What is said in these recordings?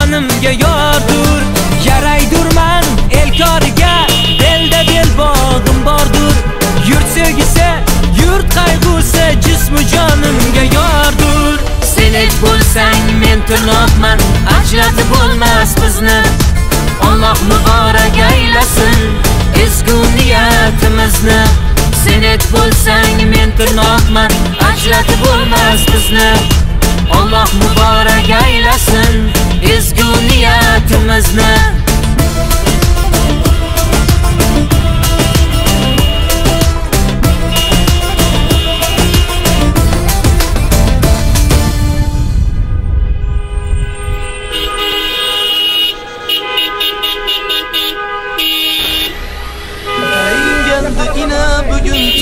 Jonimga yordur. Yaraydurman el koriga, belda belbog'im bordur. Yurt sevgisi, yurt qayg'usi jismu jonimga yordur. Sen et bo'lsang men tirnoqman, ajratib bo'lmas bizni. Alloh muborak aylasin ezgu niyatimizni. Sen et bo'lsang men tirnoqman, ajratib bo'lmas bizni. Alloh muborak aylasin ezgu niyatimizni.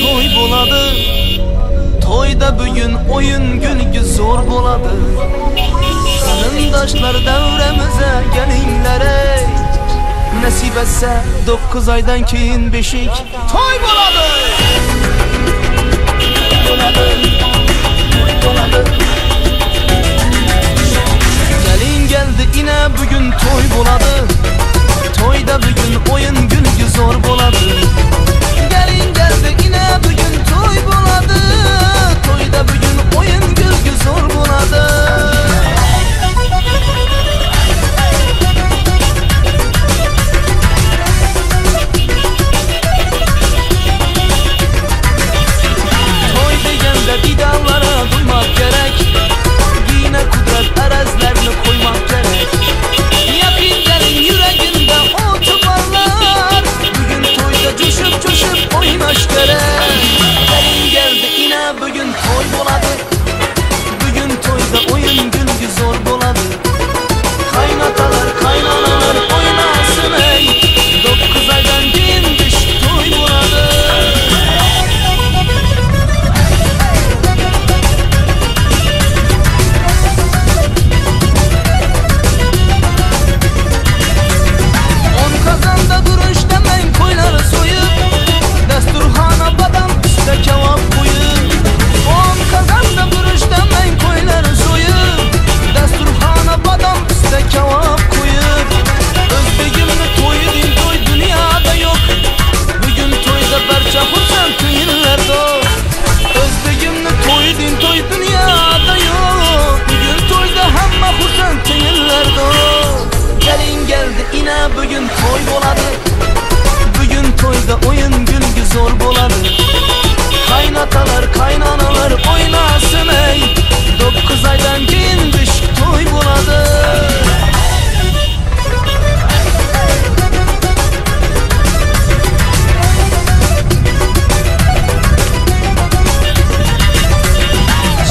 To'y bo'ladi. To'yda bugun o'yin kulgi zo'r bo'ladi. Qarindoshlar davramiza kelinglar ey. Nasib etsa 9 oydan keyin beshik to'y bo'ladi. Bo'ladi. To'y bo'ladi. Kelin geldi ine bugun to'y bo'ladi. To'yda bugun o'yin kulgi zo'r bo'ladi. Gelin geldi yine bugün toy buladı. Toyda bugün oyun gülgü zor buladı. Toy degende vidalara duymak gerek. Yine kudret erezlerini koymak gerek. Yakın gelin yüreğinde otu varlar. Bugün toyda coşup coşup oynaş gerek. Gelin geldi yine bugün toy boladı. Bugün toyda oyun gülgü zor boladı. Kaynatalar kaynanalar oynasın ey. 9 aydan keyin beş toy boladı. On kazanda duruş demen koyları soyup, dasturxona badam pista kavob qo'yib. On kazanda duruş demen koyları soyup, dasturxona badam pista kavob qo'yib. O'zbegimni to'yi din to'y dunyoda yo'q. Bugun to'yda barcha xursand ko'ngillar do'st. O'zbegimni to'yi din to'y dunyoda yo'q. Bugun to'yda hamma xursand ko'ngillar do'st. Gelin geldi ine bugun to'y bo'ladi. Bugun to'yda o'yin kulgi zo'r bo'ladi. Kaynatalar kaynanalar oynasın ey. 9 aydan keyin beshik to'y bo'ladi.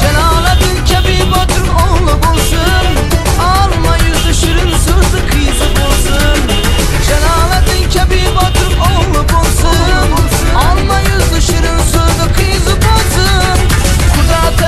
Celaleddin Kebi Batur oğlu bolsun. Alma yüzü şirin sözü kızı bolsun. Celaleddin Kebi Batur oğlu bolsun. Alma yüzü şirin sözü kızı bolsun. Kuda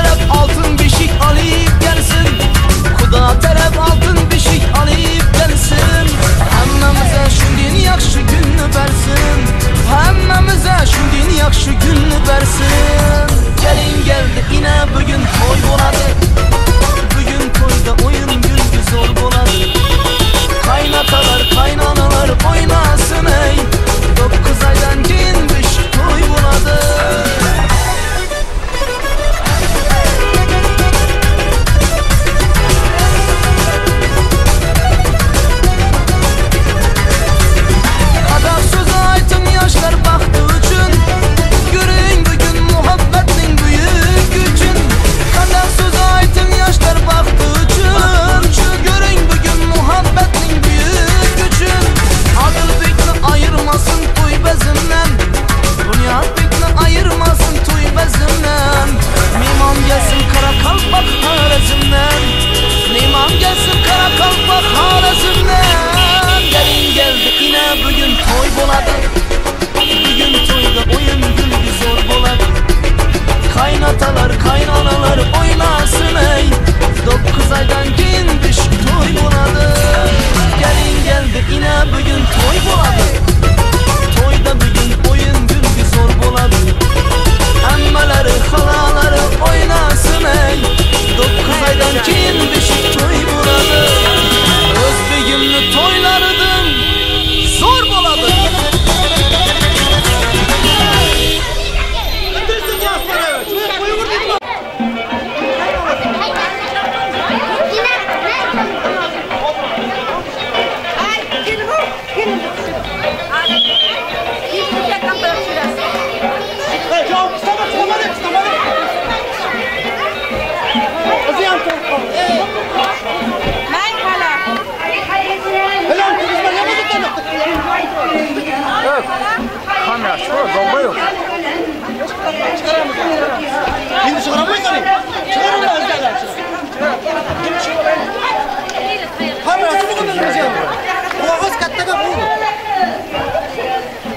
Qog'oz katta gap u.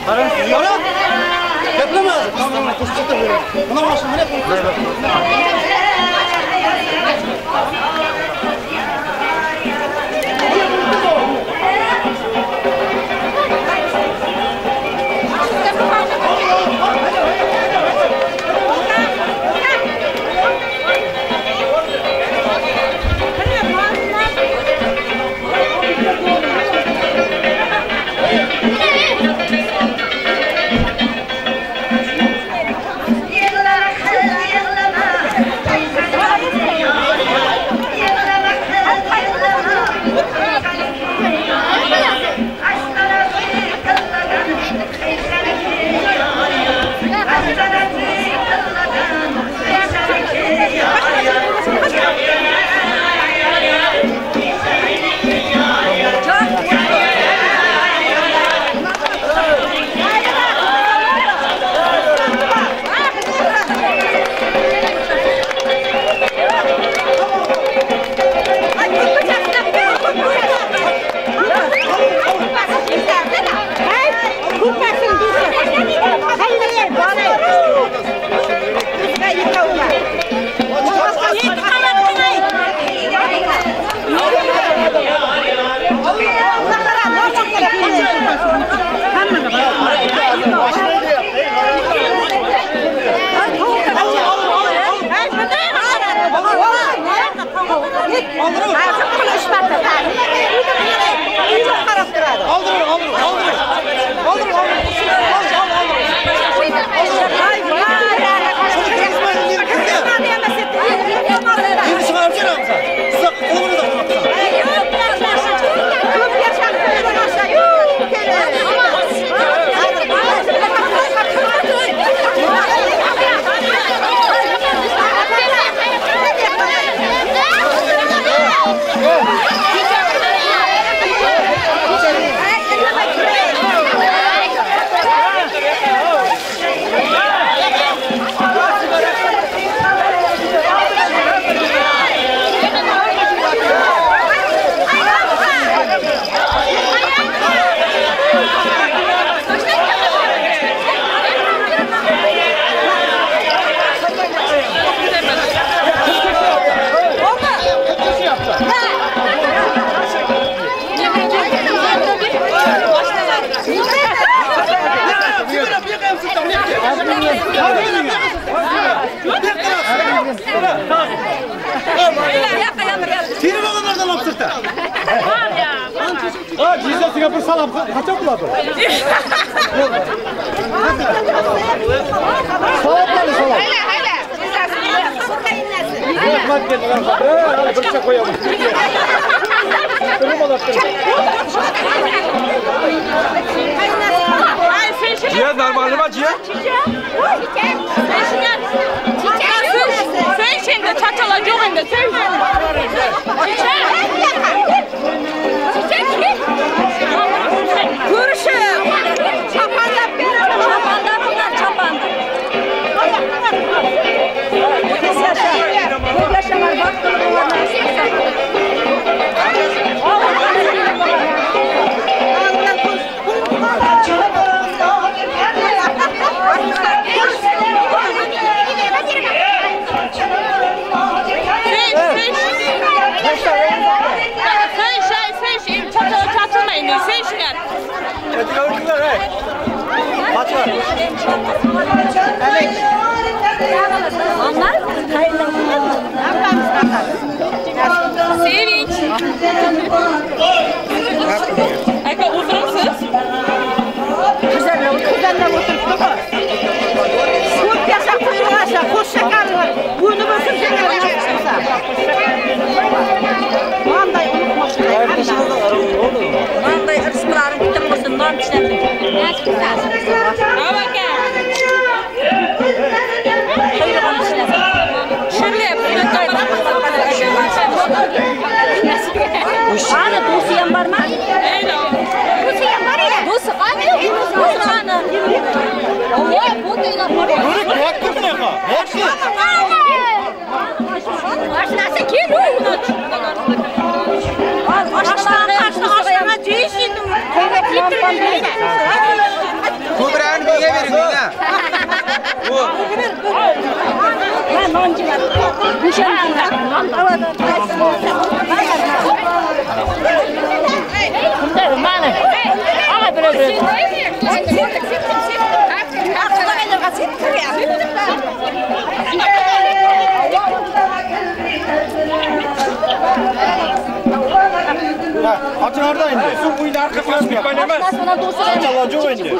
Qara. Gaplama hozir. Buni mashina mana. Oldiring, oldiring, oldiring. Oldiring, oldiring. Al, al, oldiring. Shuni kirgizmaydi, endi kirdi. Endi chiqarib beramiz. Siz qo'lingizda qilib. Terib odamlardan olib chiqdi. Ha, jizzasiga bir salom qachon qiladi? Salomlar, salom. Rahmat keldi, rahmat. Hali bir qo'yaman. Jiyan normalmi jiyan? Söğüş endi, çaçalar yox endi, söğüş. Çiçək. Çiçək. Görüşüm. Çapanda, çapanda bunlar çapanda. Tez yaşa. Ko'p yaşalar, baxtli bo'lar. Sevinç. Aka o'tiribsiz? Kızlarla oturuptu mu? Ko'p yasha, quyruq asha, qo'sh shakar var. Buni bo'lsin shakar chiqsa. Manday Manday rizqlaring bitim bo'lsin, non tishlasin. Aka. Ana do'sti ham bormi? Do'sti ham bor edi. Do'sti qani? Do'sti qani? Voy, bundaylar bor. Oshnasi kel. Oshnalar Köbrägini menga beriň, menga. Açarda indi. Açarda indi.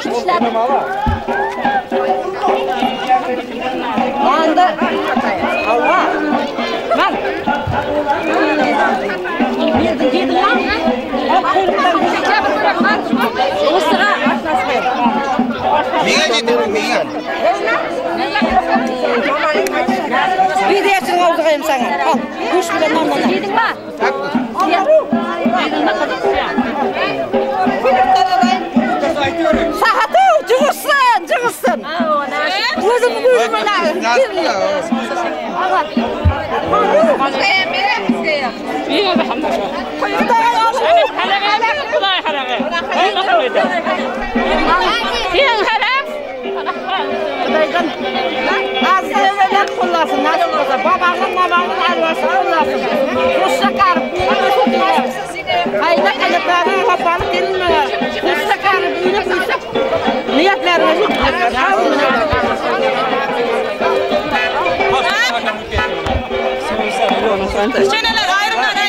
Anda. Allah. Man. Berdin dedin lan. Al kuyruktan. Do'stiga. Menga yediring, menga. Bir de og'ziga ham sana. Al. Go'sht bilan non bilan. Yedingmi? Sahatu jig'ishsin, jig'ishsin. O'zim o'zim Qo'llasin, nasib bo'lsa, bobongni, momongni arvasi qo'llasin. Qo'shsa qarib, Qayna qaynatlari xafalı kelinmalar. Qo'shsa qarib, uyni qo'ysa, niyatlarini Çeneler ayrılın.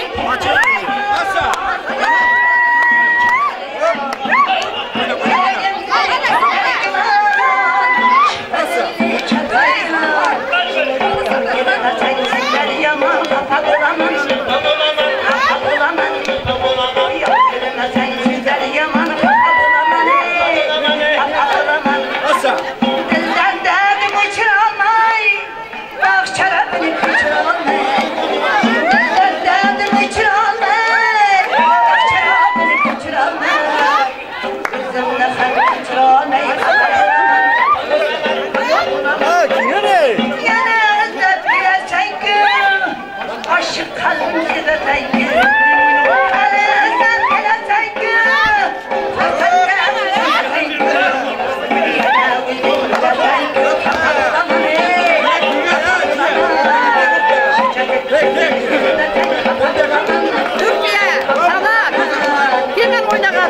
Türkiye, sana. Kimden oynagan?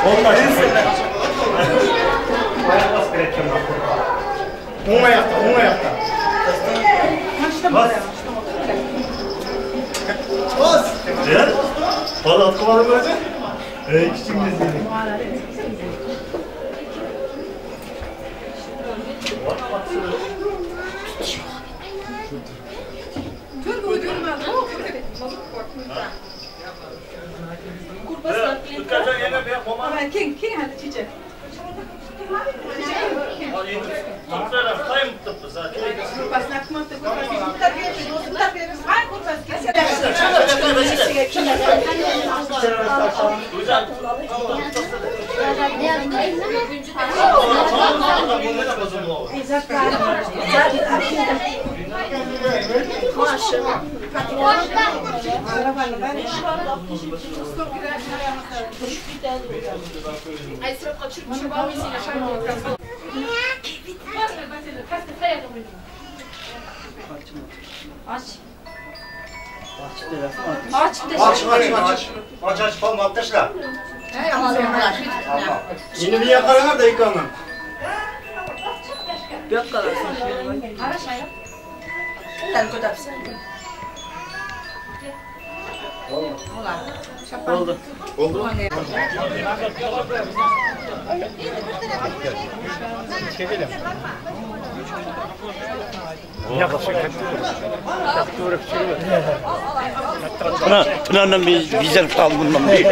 O'ng oyoqda, o'ng oyoqda. Bas. Bas. Gel. Valla atmadım böyle. Ey küçük nezini. Aç. Aç, aç, aç. Aç, aç, palma at taşla. Yine bir yakalanır da yıkanır. Oldu. Oldu. Tınanın bir güzel kalbından bir.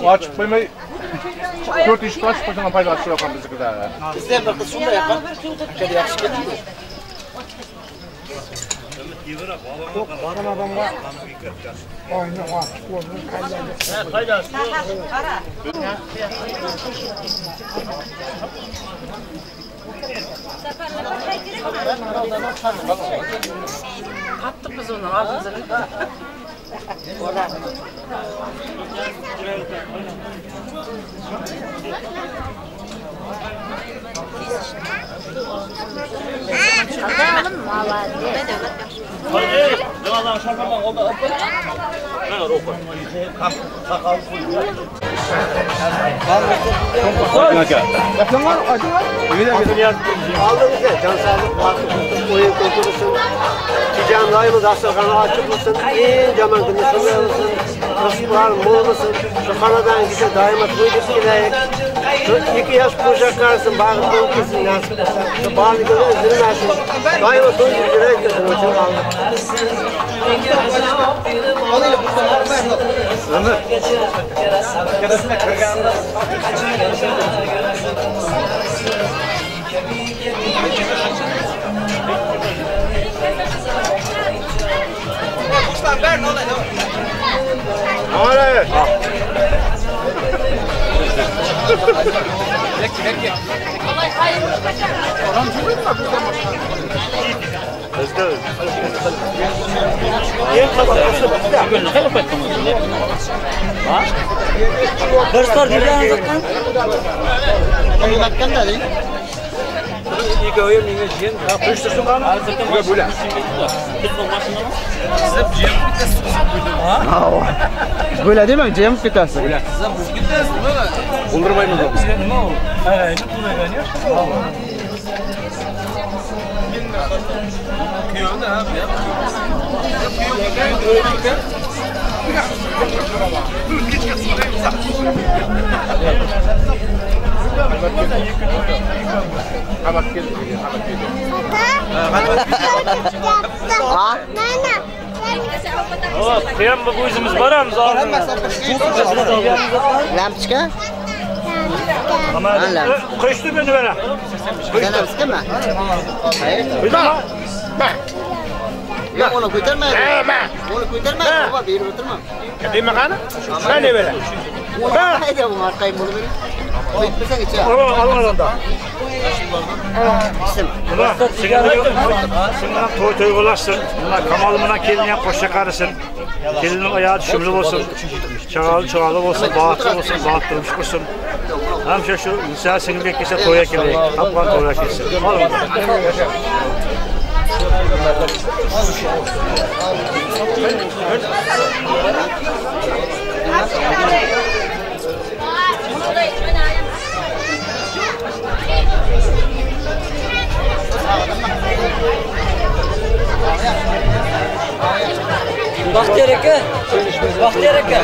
Açıp koymayı 4 iş açıp koysan paylaşıyor yakan bizi kadar. Bizler bir kız şunda yakan. Şöyle yakışık ediyor. Tapdyk biz ony aldymyzda. Aldığımızda can sağlık, bahtı kurtulsun, oyun kurtulsun. Tican daima dasturxanı açık olsun, en yaman günü şunday olsun, rızıklar mol olsun, şu xonadan gitse daima to'ydirib kelaylik. Şu 2 yosh qo'sha qarasin, bag'ri to'lib ketsin, nasib qilsa. Şu borligini uzilmasin, doimo to'ydirib kelaylik shuning uchun oldik. Oley! Böyle değil mi? Cem ketasi. O'ldirmaymiz Qiyam bu o'zimiz boramiz oldinga. Lampochka? Qo'shdi beni bana. Lampochkami? Yo'q, uni ko'tarmaydi. Uni ko'tarmaydi, baba, berib o'tirma. Dema qani? Mana bera. Uni qayda bu orqaga bo'lib bering. Qo'yib bersang icha. Al al onda. Siňňem toý toý bolasyn. Muna Kamaly muna kelinýän goşa garysyn. Keliniň aýagy düşümli bolsun. Çagaly çagaly bolsun, bagtly bolsun, bagtly durmuş gursun. Hemşe şu Gülşah siňňil gelse toýa geleyik. Tapgan toýa gelsin. Alyň. Baxtiyor aka, Baxtiyor aka.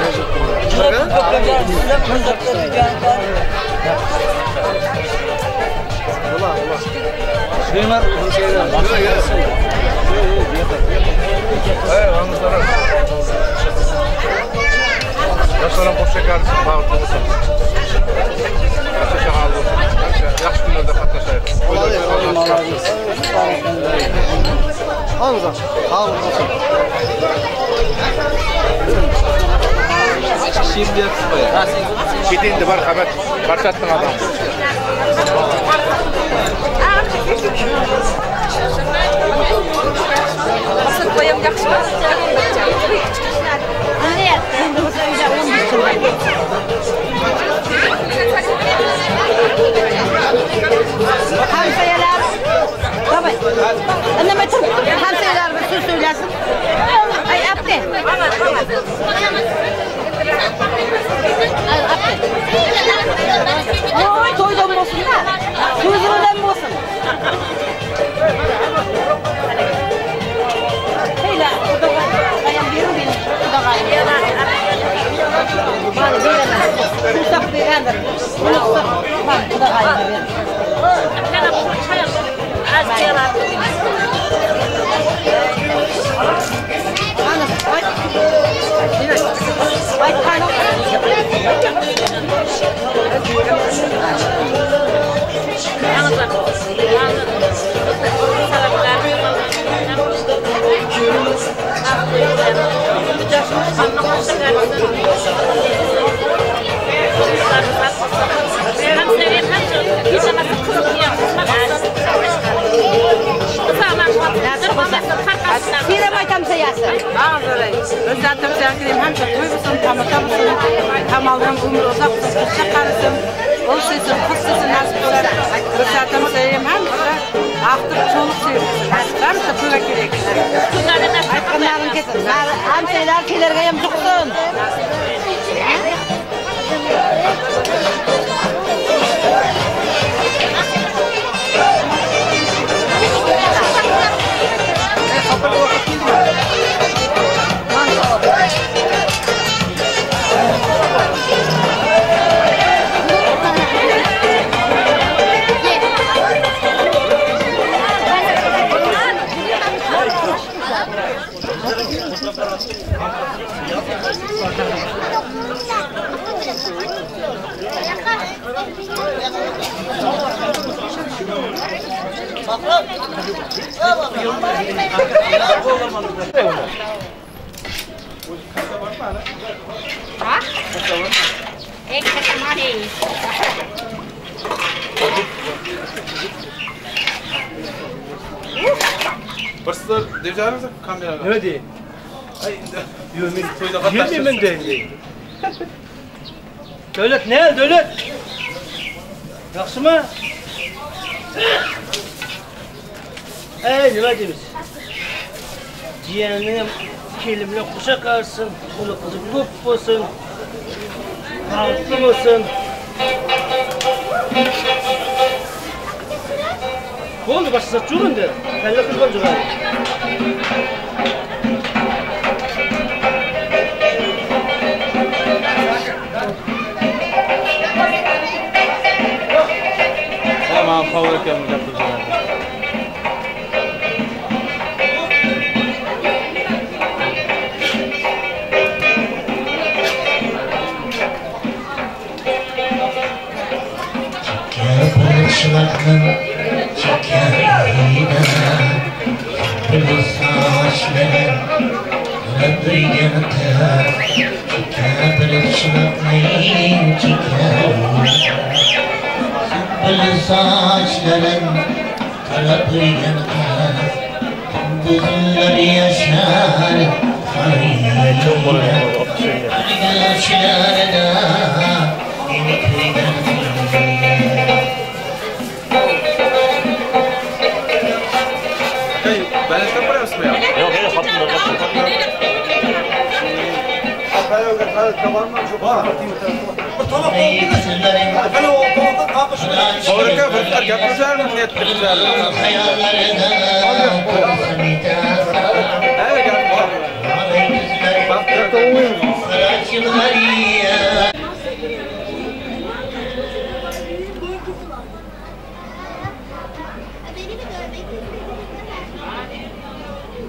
Yaşlaram qoşa qarısın, bağırtı olsun. Yaşa şağalı olsun. Yaxşı günlərdə qatnaşayıq. Hamza, sağ olsun. Ket endi marhamat, barchatning odami. Hamsayalar. Давай. Indamay turib, hamsayalar bir so'z so'ylasin. Ay, apte. Ay, apte. Oy, to'ydan bo'lsin-da. So'zi bilan bo'lsin. Heyla, xudoga ayam bering meni, xudoga. Mana beraman. Fursat bergandir. Buni mana xudoga bering. Ana, ayt. Ayt qani. Sen ham aytamsayasi. Hamsha to'y bo'lsin, tomosha bo'lsin, Kamoldan umr uzoq bo'lsin, qizcha qarisin, o'g'il suysin, qiz suysin nasib qilsa. O'rtatim hamsha aqtib cho'liq suysin. Hamsha to'yga kerak. Aytganlaring kelsin. Hamsayalar kelarga ham juqsin. Bir sizlar deb jaringiz kameraga. Nima dey? Ay, yo'q, men to'yda qatnashdim. Yurmayman deydi. Davlat ne? Davlat. Yaxshimi? Ey, nima deymiz? Jiyanim kelin bilan qo'sha qarsin, uni qizi ko'p bo'lsin, baxtli bo'lsin. Bo'ldi, boshqa zot yo'q endi. Kalla qilib jo'g'adi. Tamam, favor ekanmi gapirib. Sümbül saçların kara pürgen kız Gündüzler yaşar Arkadaşlarda beni kıygan Beni mi görmek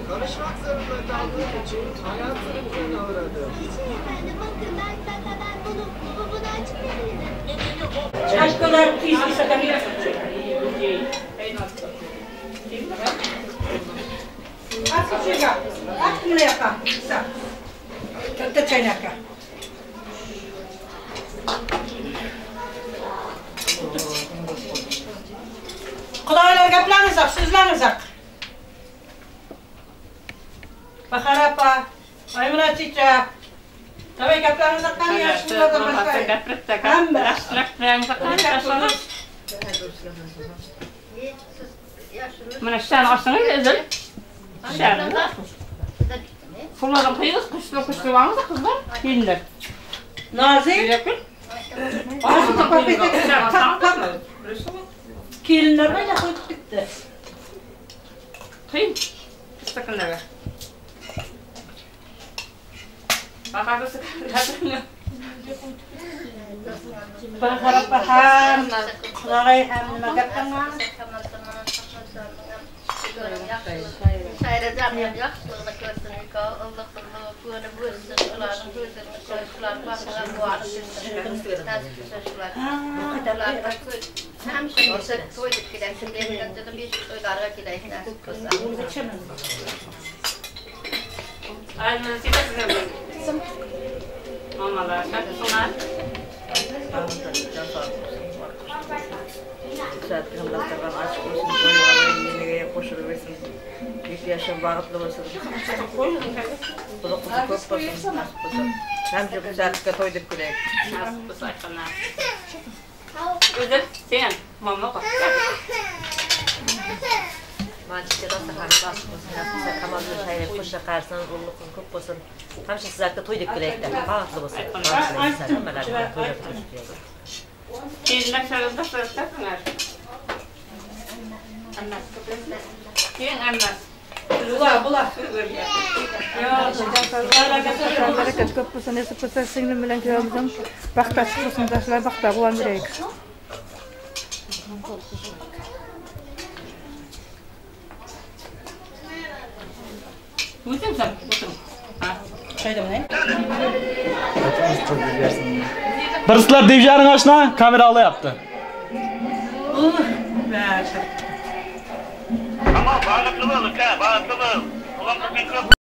Karışmak zorunda kaldığım için hayal kırıklığına uğradım. Şey efendim bakın ben ben ben, ben bunu bu, bunu açıklayabilirim. Чашкалар күйсі Katta chaynakka. Xudoylar gaplarni uzoq, so'zlarni uzoq. Bahar opa, Maymuna chicha. Давай gaplarni uzoq qani yaxshi Hamma. Mana şişəni açsana Ezel. Şişəni. Sulardan kıyırız, kışlı kışlı var mı kızlar? Gelinler. Nazik. Kelinlar mayda qo'yib ketdi. Kıyın. Istakanlara. Bakarda sıkıntılar. Bahar opa ham, Xudoy ham nima gap qilgan? Sayracan yaxşılığını görsün, Allah Allah, bunu görsün, uların gözünü koysunlar, baxılar, bu arı nasip şular. Həmişə toy edib gedək, bir toylara gedək, nasip olsa. Ay, Mamalar, şarkısınlar. Açık olsun, yenige qoşulur versin. Büyük yaşam bağıtlı olsun. Kulu kuzu köp olsun, nasip olsun. Hem de güzellikle toy dip güleyik. Nasip olsun aytqanlar. Özel, sen, mama bak. Mançıkça dasturxanımız açıq olsun, nasip olsa kamal xayrı, qoşa qarsın, ullu qız köp olsun. Həmişə sizlərdə toy dip güleyik də, bağıtlı olsun. Gelinler şarkıda sarıksınlar. Gelin anne. Bular, bular. Bereket köp bolsun, nesip bolsa singlim bilen kuyovimizin baxti açık bolsun, yoshlar baxtga quvondiraylik. O'zim sen, o'zim. Birisizlar devjaring oshna kamera olyapti. Tamam, baxtli bo'l, uka, baxtli bo'l. Ulan qizing ko'p.